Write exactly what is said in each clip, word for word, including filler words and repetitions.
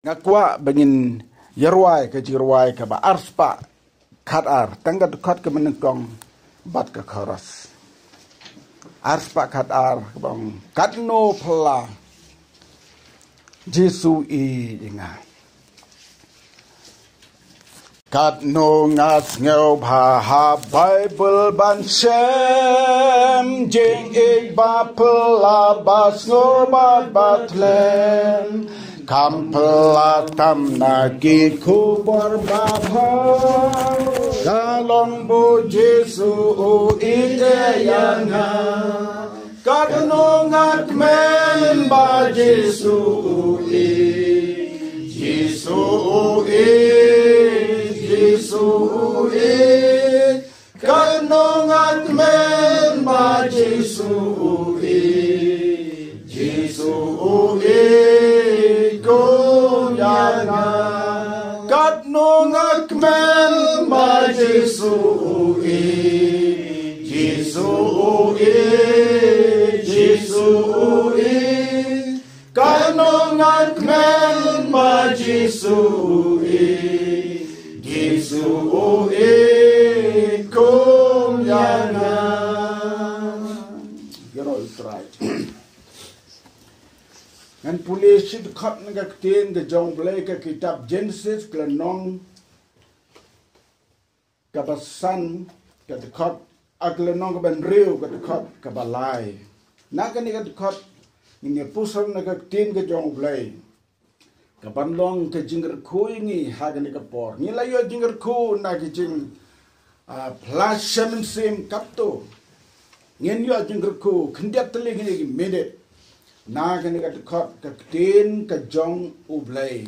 Nga kwah ba ngin ïarwai ka jingrwai kaba arspah khatar, tang ka dkhot kaba nyngkong bad ka chorus. Arspah khatar kaba ong, katno phylla Jisu i ïa nga. Katno nga sngewbha ha Baibl ban shem, jingïeit ba phylla ba sngewbha ba tlem. Kam phylla tam na ki khubor ba bha, ka long ba u Jisu u ïeit ïa nga. Katno nga kmen ba Jisu u ïeit, Jisu u ïeit, Jisu u ïeit. Katno nga kmen ba Jisu u ïeit, Jisu u ïeit kum ïa nga. Katno nga kmen ba Jisu u ïeit, Jisu u ïeit, Jisu u ïeit. Katno nga kmen ba Jisu u ïeit, Jisu u ïeit kum ïa nga. Ïaroh U Trai. Ngan pule shi dkhot na ka ktien ka jong U Blei, ka kitab Jenesis, ka lynnong kaba san, ka dkhot, ah, ka lynnong kaba hynriew, ka dkhot kaba lai. Na kane ka dkhot ngin ïa puson na ka ktien ka jong U Blei, kaban long ka jingkyrkhu ïa ngi ha kane ka por. Ngi la ïoh jingkyrkhu na ka jing, ah, plashem sim katto. Ngin ïoh jingkyrkhu khyndiat tylli kine ki minit na kane ka dkhot ka ktien ka jong U Blei.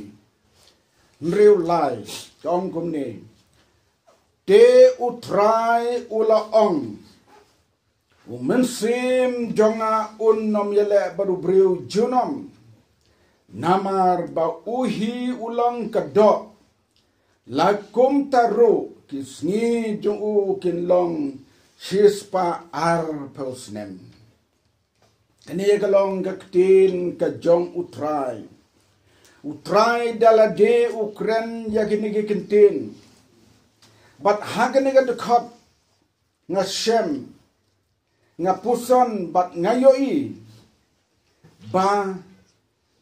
Hynriew lai, ka ong kumne: Te U Trai u la ong, U Mynsiem jong nga un ym ïaleh bad u briew junom, namar ba u hi u long ka doh. La kumta ruh ki sngi jong u kin long shispah arphew snem. Kane ka long ka ktien ka jong U Trai. U Trai da lade u kren ïa kine ki ktien. Bad ha kane ka dkhot nga shem, nga puson bad nga ïohi ba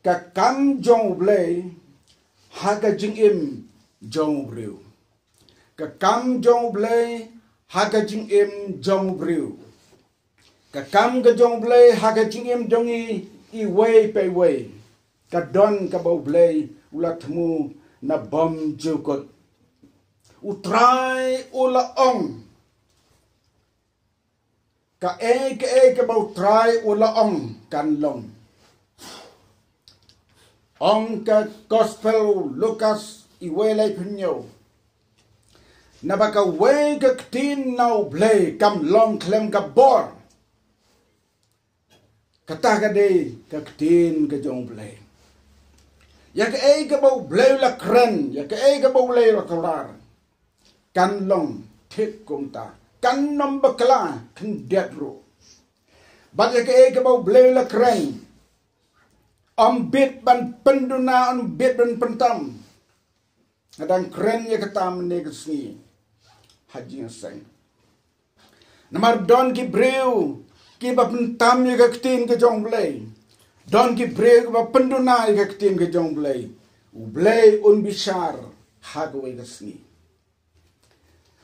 ka kam jong U Blei ha ka jingim jong u briew. Ka kam jong U Blei ha ka jingim jong u briew. Ka kam ka jong U Blei ha ka jingim jong ngi iwei pa iwei. Ka don kaba U Blei u la thmu na bymjukut. U Trai u la ong, kaei kaei kaba U Trai u la ong kan long. Ong ka Gospel Lukas iwei laiphew hynñiew, naba kawei ka ktien na U Blei kam long khlem ka bor. Kata ka dei ka ktien ka jong U Blei. Ïa kaei kaba U Blei u la kren, ïa kaei kaba U Blei u la kular, kan long thik kumta, kan ym bakla khyndiat ruh. Bad ïa kaei kaba U Blei u la kren, ym bit ban pynduna, ym bit ban pyntam. Nga dang kren ïa kata mynne ka sngi ha jingïaseng. Namar don ki briew kiba pyntam ïa ka ktien ka jong U Blei, don ki briew kiba pynduna ïa ka ktien ka jong U Blei. U Blei un bishar ha kawei ka sngi.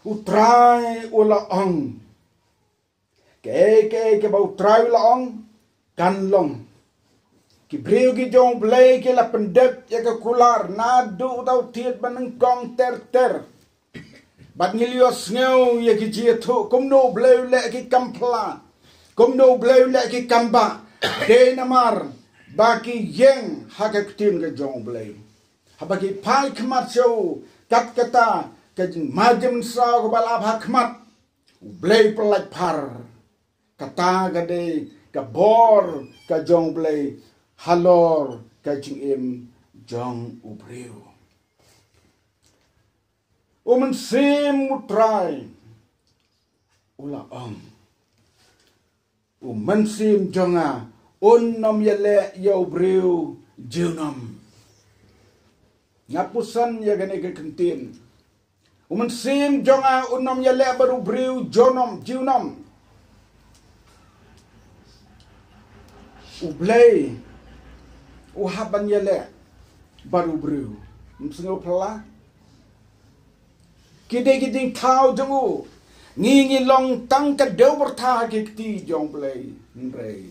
U Trai u la ong, kaei kaei kaba U Trai u la ong kan long. Ki briew ki jong U Blei ki la pyndep ïa ka kular naduh uta u thied ba nyngkong ter ter. Bad ngi la ïohsngew ïa ki jingïathuh kumno U Blei u leh ki kam phylla, kumno U Blei u leh ki kam bah. Dei namar ba ki ïeng ha ka ktien ka jong U Blei. Haba ki phai khmat sha u, kat kata ka jingmynsaw kaba la ap ha khmat, U Blei u pyllait phar. Kata ka dei ka bor ka jong U Blei halor ka jingim jong u briew. U Mynsiem U Trai u la ong, U Mynsiem jong nga un ym ïaleh ïa u briew junom. Nga puson ïa kane ka kyntien. U mynsiem jong nga un ym ïaleh bad u briew junom, junom. U Blei u hap ban ïaleh bad u briew. Ym sngewphylla. Ki dei ki jingthaw jong u. Ngi ngi long tang ka dewbyrtha ha ki kti jong u Blei. Hynrei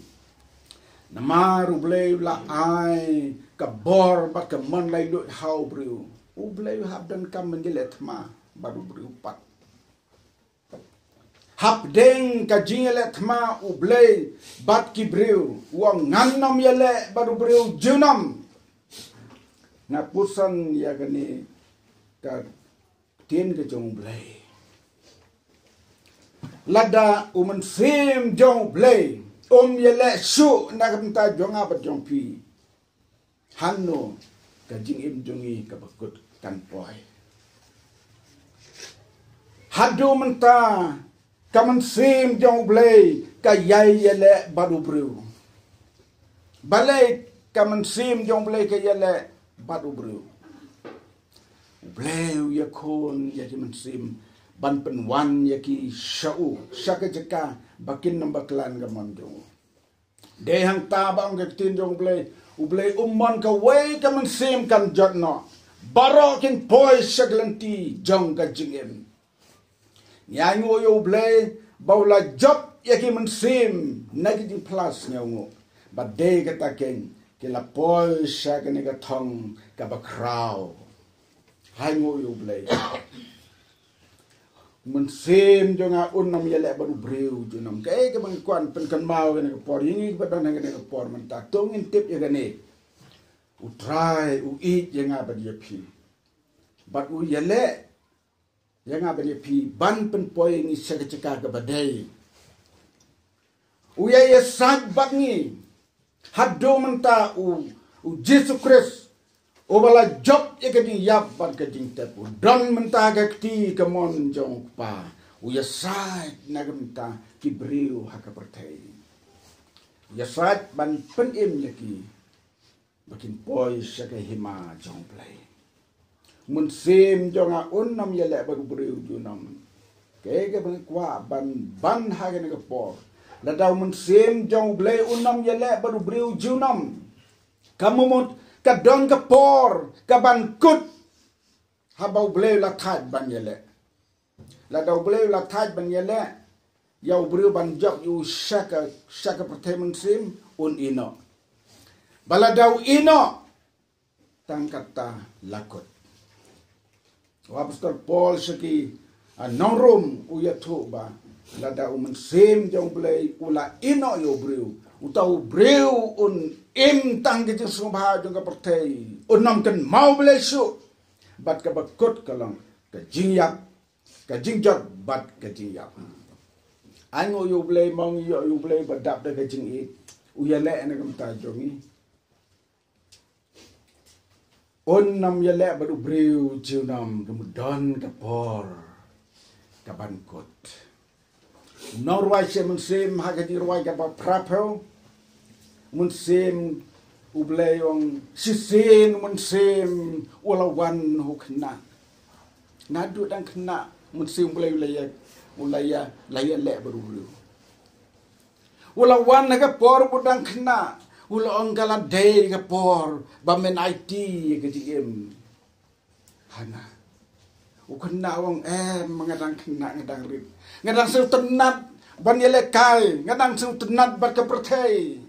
namar u Blei u la ai ka bor bad ka mon laitluid ha u briew, u Blei u hap donkam ban ïaleh thma bad u briew pat. Hapdeng ka jingïaleh thma u Blei bad ki briew, u ong ngan ym ïaleh bad u briew junom. Nga puson ïa kane ka ktien ka jong u Blei. Lada u mynsiem jong u Blei um ïaleh shuh na ka bynta jong nga bad jong phi, hangno ka jingim jong ngi kaba kut kan poi? Haduh mynta ka mynsiem jong u Blei ka ïai ïaleh bad u briew. Balei ka mynsiem jong u Blei ka ïaleh bad u briew? U Blei u ïakhun ïa ki mynsiem ban pynwan ïa ki sha u, sha ka jaka ba kin ym bakla na ka mon jong u. Dei hangta ba ong ka ktien jong u Blei, u Blei um mon kawei ka mynsiem kan jot noh. Baroh kin poi sha ka lynti jong ka jingim. Ngi ainguh ïa u Blei ba u la jop ïa ki mynsiem na ki jingphla sniewngooh. Bad dei kata keiñ ki la poi sha kane ka thong kaba khraw. Ainguh ïa u Blei. Mynsiem jong nga un ym ïaleh bad u briew junom. Kaei kaba ngi kwah pynkynmaw ïa kane ka por, ïa ngi kiba don ha kane ka por mynta, to ngin tip ïa kane. U Trai u ïeit ïa nga bad ïa phi. Bad u ïaleh ïa nga bad ïa phi ban pynpoi ngi sha ka jaka kaba dei. U ïa ïasaid bad ngi. Haduh mynta u, u Jisu Khrist uba la jop ïa ka jingïap bad ka jingtep, u don mynta ha ka kti kamon jong u Kpa. U ïasaid na ka bynta ki briew ha ka pyrthei. U ïasaid ban pynim ïa ki ba kin poi sha ka hima jong u Blei. Mynsiem jong nga un ym ïaleh bad u briew junom. Kaei kaba ngi kwah ban ban ha kane ka por. Lada u mynsiem jong u Blei un ym ïaleh bad u briew junom, ka mut ka don ka por kaban kut haba u Blei u la thait ban ïaleh. Lada u Blei u la thait ban ïaleh ïa u briew ban jop ïa u sha ka, sha ka pyrthei mynsiem, un ïeh noh. Ba lada u ïeh noh, tang kata la kut. U Apostol Paul sha ki, a, nong Rom u ïathuh ba lada u mynsiem jong u Blei u la ïeh noh ïa u briew, uta u briew un im tang ka jingsngewbha jong ka pyrthei, un ym kynmaw Blei shuh. Bad kaba kut ka long ka jingïap, ka jingjot bad ka jingïap. Ainguh ïa u Blei, mo ngi ïoh ïa u Blei ba dap da ka jingïeit, u ïaleh na ka bynta jong ngi. Un ym ïaleh bad u briew junom, ka mut don ka por kaban kut. U nongrwai shithi Mynsiem ha ka jingrwai kaba phra phew, u Mynsiem u Blei u ong, shisien u Mynsiem u la wan ha u khynnah. Naduh dang khynnah u Mynsiem u Blei u la ïa, u la ïa, la ïaleh bad u briew. U la wan ha ka por ba u dang khynnah, u la ong ka la dei ka por ba men aiti ïa ka jingim ha nga. U khynnah u ong, em, nga dang khynnah, nga dang rit, nga dang sngewtynnat ban ïalehkai, nga dang sngewtynnat bad ka pyrthei.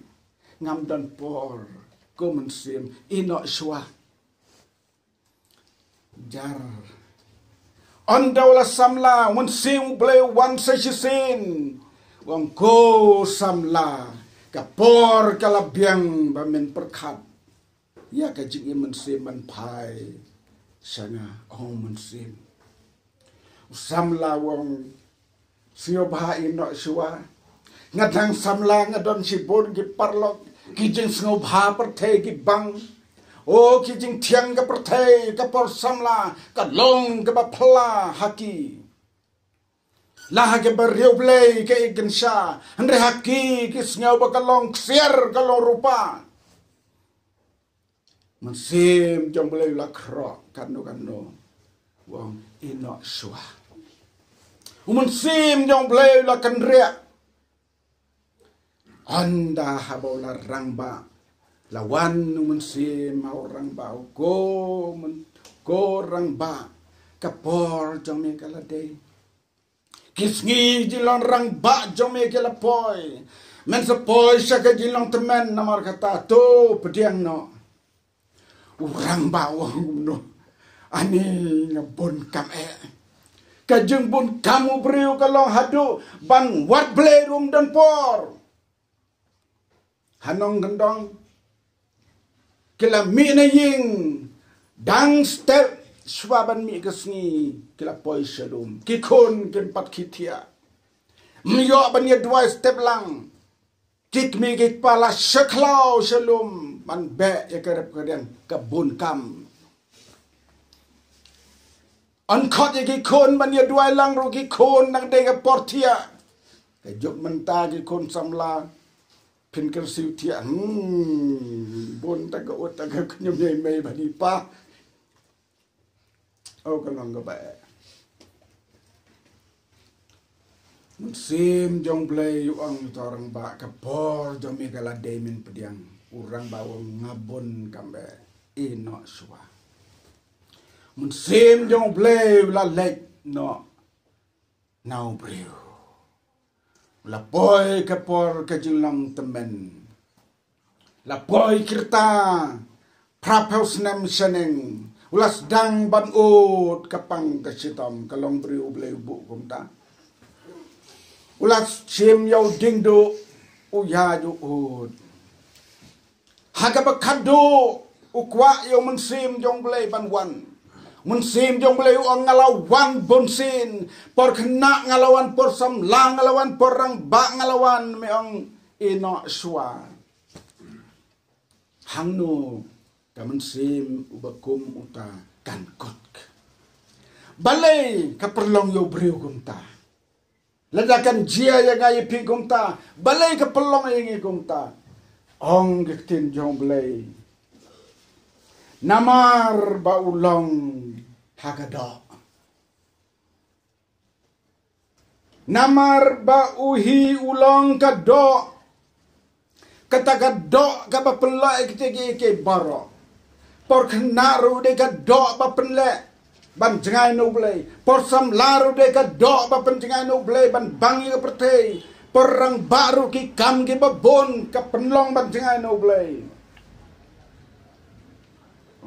Ngam don por. Ko Mynsiem, ïeh noh shuwa. Jar. Ynda u la samla, u Mynsiem u Blei u wan sa shisien. U ong, ko samla, ka por ka la biang ba men pyrkhat ïa ka jingim mynsiem ban phai sha nga, ong u Mynsiem. U samla u ong, sngewbha ïeh noh shuwa. Nga dang samla, nga don shibun ki paralok, ki jingsngewbha pyrthei ki bang. O, ki jingthiang ka pyrthei, ka por samla ka long kaba phylla ha ki. La ha ki ba riewblei ka ïeit kynsha, hynrei ha ki, ki sngew ba ka long ksiar, ka long rupa. Mynsiem jong Blei u la khroh katno katno. U ong, ïehnoh shuwa. U Mynsiem jong Blei u la kynriah. Ynda haba u la rangbah, la wan u Mynsiem ha u rangbah, u ko myn-, ko rangbah, ka por jong me ka la dei. Ki sngi jinglong rangbah jong me ki la poi. Men sa poi sha ka jinglong tymmen, namar kata to pdiang noh. U rangbah u ong kumno? Ani nga bun kam eh. Ka jingbun kam u briew ka long haduh ban wad Blei ruh ym don por. Ha nongkyndong ki la mih na ïing, dang step shuwa ban mih ka sngi ki la poi sha lum. Ki khun kim pat khie thiah. Ym ïoh ban ïa duwai step lang. Ki kmie ki kpa la shah khlaw sha lum ban beh ïa ka rep ka diang, ka bun kam. Yn khot ïa ki khun ban ïa duwai lang ruh ki khun nang dei ka por thiah. Ka juk mynta ki khun samla phin kyrsiew thiah. Hmm, bun ta ka ut ta ka khñium ïa i mei bad i pa. O ka long kaba eh. Mynsiem jong Blei u ong ïa uta u rangbah, ka por jong me ka la dei, men pdiang. U rangbah u ong, nga bun kam eh. Ïehnoh shuwa. Mynsiem jong Blei u la leit noh na u briew. La poi ka por ka jinglong tymmen. La poi ki rta phra phew snem shaneng. U la sdang ban ud ka pang ka shitom, ka long briew u Blei u buh kumta. U la shim ïa u diengduh, u ïaid u ud. Ha kaba khadduh u kwah ïa u Mynsiem jong Blei ban wan. Mynsiem jong Blei u ong, nga la wan bunsien. Por khynnah nga la wan, por samla nga la wan, por rangbah nga la wan, me ong, ïehnoh shuwa. Hangno ka mynsiem uba kum uta kan kut? Balei ka pynlong ïa u briew kumta? Lada kan jia ïa nga ïa phi kumta, balei ka pynlong ïa ngi kumta? Ong ka ktien jong Blei, namar ba u long ha ka doh. Namar ba u hi u long ka doh. Kata ka doh kaba pynlong ïa kita kiei kiei baroh. Por khynnah ruh dei ka doh ba pynleh ban jngai na u Blei. Por samla ruh dei ka doh ba pynjngai na u Blei ban bang ïa ka pyrthei. Por rangbah ruh ki kam kiba bun ka pynlong ban jngai na u Blei.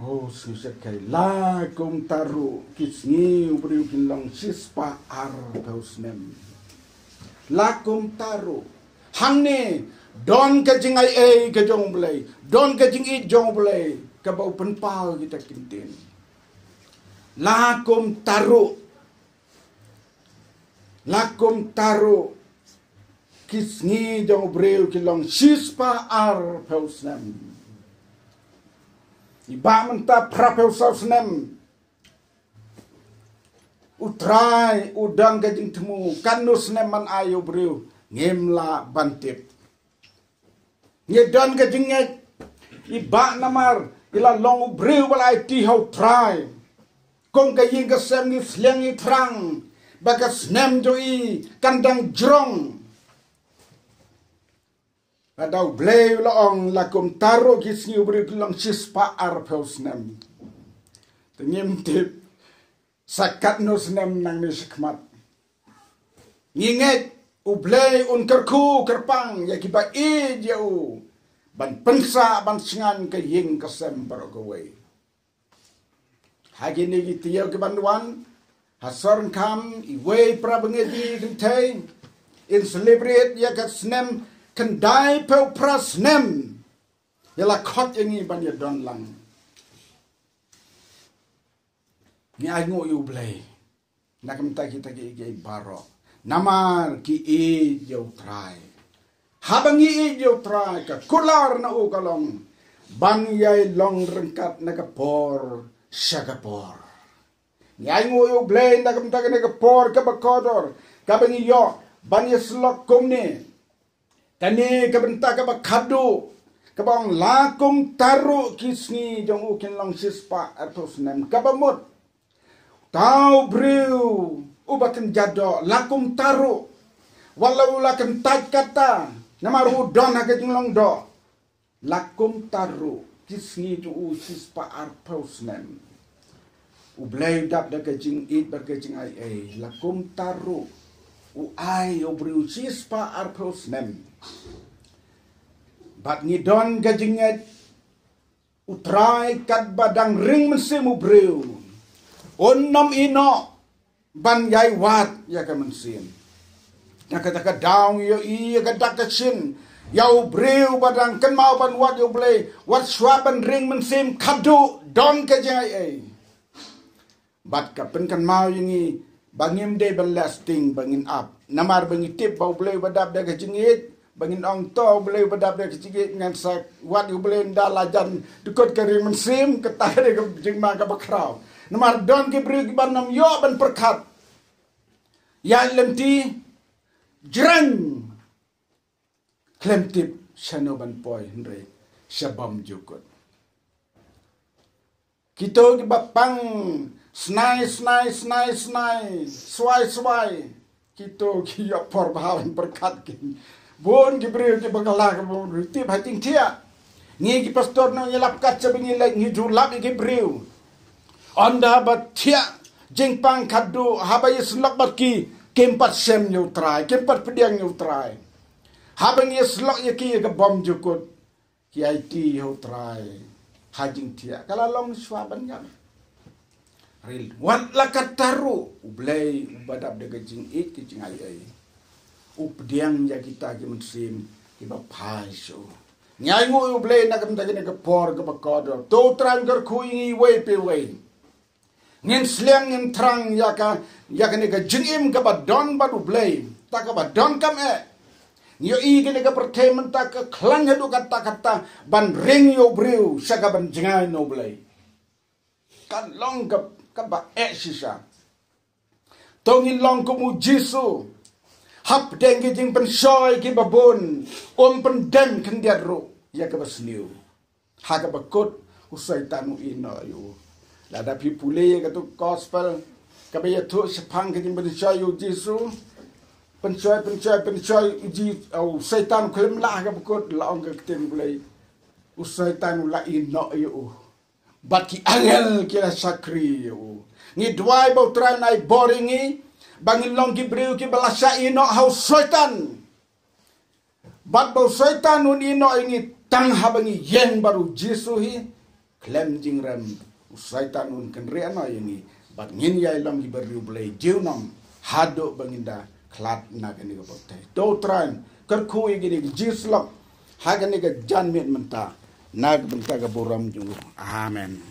Oh, sngi shet kai, la kumta ruh ki sngi u briew kin long shispah arphew snem. La kumta ruh hangne don ka jingai ei ka jong u Blei, don ka jingïeit jong u Blei kaba u pynpaw kita ki ktien. La kumta ruh La kumta ruh ki sngi jong u briew ki long shispah arphew snem. Iba mynta phraphew saw snem. U Trai u don ka jingthmu, katno snem ban ai u briew ngim lah ban tip. Ngi don ka jingngeit, iba namar i la long u briew ba la aiti ha u Trai. Kum ka ïing ka sem ngi sliang ngi thrang ba ka snem jong i kan dang jrong. Lada u Blei u la ong, la kumta ruh ki sngi u briew ki long shispah arphew snem. Te ngim tip sa katno snem nangne shakhmat. Ngi ngeit u Blei un kyrkhu kyrpang ïa kiba ïeit ïa u ban pynsah ban shngain ka ïing ka sem baroh kawei. Ha kine ki taïew ki ban wan, ha Sor Nkham, iwei para bangeit jong ngi kynthei in celebrate ïa ka snem khyndaiphew phra snem ïa la khot ïa ngi ban ïa don lang. Ngi ainguh ïa u Blei na ka bynta kita kiei kiei baroh namar ki ïeit ïa u Trai. Haba ngi ïeit ïa u Trai, ka kular na u ka long ban ïai long ryngkat na ka por sha ka por. Ngi ainguh ïa u Blei na ka bynta kane ka por kaba kordor kaba ngi ïoh ban ïasyllok kumne. Kane ka bynta kaba khadduh, Kaba ong la kumta ruh ki sngi jong u kin long shispah arphew snem. Kaba mut, uta u briew uba kynja doh, la kumta ruh, wat la u la kyntait katta, namar u don ha ka jinglong doh. La kumta ruh ki sngi jong u shispah arphew snem. U Blei u dap da ka jingïeit bad ka jingaiei. La kumta ruh u ai ïa u briew shispah arphew snem. Bad ngi don ka jingngeit, U Trai katba dang ring mynsiem u briew, un ym ïehnoh ban ïai wad ïa ka mynsiem. Na kata ka daw ngi ïohi ïa ka dak ka shin ïa u briew ba dang kynmaw ban wad ïa u Blei, wat shuwa ban ring mynsiem khadduh, don ka jingaiei. Bad ka pynkynmaw ïa ngi ba ngim dei ban leh sting ba ngin ap. Namar ba ngi tip ba u Blei uba dap da ka jingïeit, ba ngin ong to u Blei uba dap da ka jingïeit, ngan sa wad ïa u Blei ynda la jan dkut ka ring mynsiem, kata ka dei ka jingma kaba khraw. Namar don ki briew kiban ym ïoh ban pyrkhat. Ïaid lynti jreng, khlem tip shano ban poi, hynrei sha bymjukut. Kito kiba pang snai, snai, snai, snai, swai, swai, kito ki ïoh por bha ban pyrkhat ki. Bun ki briew kiba kylla, ka bun tip ha jingthiah. Ngi ki pastor nong ïalap kat sha ba ngi leit, ngi ju lap ïa ki briew. Ynda ba thiah jingpang khadduh, haba ïasyllok bad ki, kim pat shem ïa u Trai, kim pat pdiang ïa u Trai. Haba ngi ïasyllok ïa ki ïa ka bymjukut, ki aiti ïa u Trai ha jingthiah. Ka la long shuwa ban ïap. Hynrei wat la katta ruh, u Blei uba dap da ka jingïeit ka jingaiei, u pdiang ïa kita ki mynsiem kiba phai sha u. Ngi ainguh ïa u Blei na ka bynta kane ka por kaba kordor. To u Trai un kyrkhu ïa ngi iwei pa iwei. Ngin sliang, ngin thrang ïa ka, ïa kane ka jingim kaba don bad u Blei. Ta kaba donkam eh. Ngi ïohi kane ka pyrthei mynta ka khlaiñ haduh katta katta ban ring ïa u briew sha kaban jngai na u Blei. Ka long ka, kaba eh shisha. To ngin long kum u Jisu. Hapdeng ki jingpynshoi kiba bun, um pyndem khyndiat ruh ïa kaba sniew. Ha kaba kut, u Soitan u ïehnoh ïa u. Lada phi pule ïa katu ka gospel kaba ïathuh shaphang ka jingpynshoi ïa u Jisu, pynshoi, pynshoi, pynshoi, u Ji-, u Soitan u khlem lah ha kaba kut, la ong ka ktien Blei, u Soitan u la ïehnoh ïa u. Bad ki angel ki la shakri ïa u. Ngi duwai ba u Trai un ai bor ïa ngi ba ngin long ki briew kiba la shah ïehnoh ha u Soitan. Bad ba u Soitan un ïehnoh ïa ngi tang haba ngi ïeng bad u Jisu hi. Khlem jingrem, u Soitan un kynriah noh ïa ngi. Bad ngin ïai long kiba riewblei junom haduh ba ngin da khlad na kane ka pyrthei. To u Trai un kyrkhu ïa kine ki jingïasyllok ha kane ka janmiet mynta, na ka bynta ka burom jong u. Amen.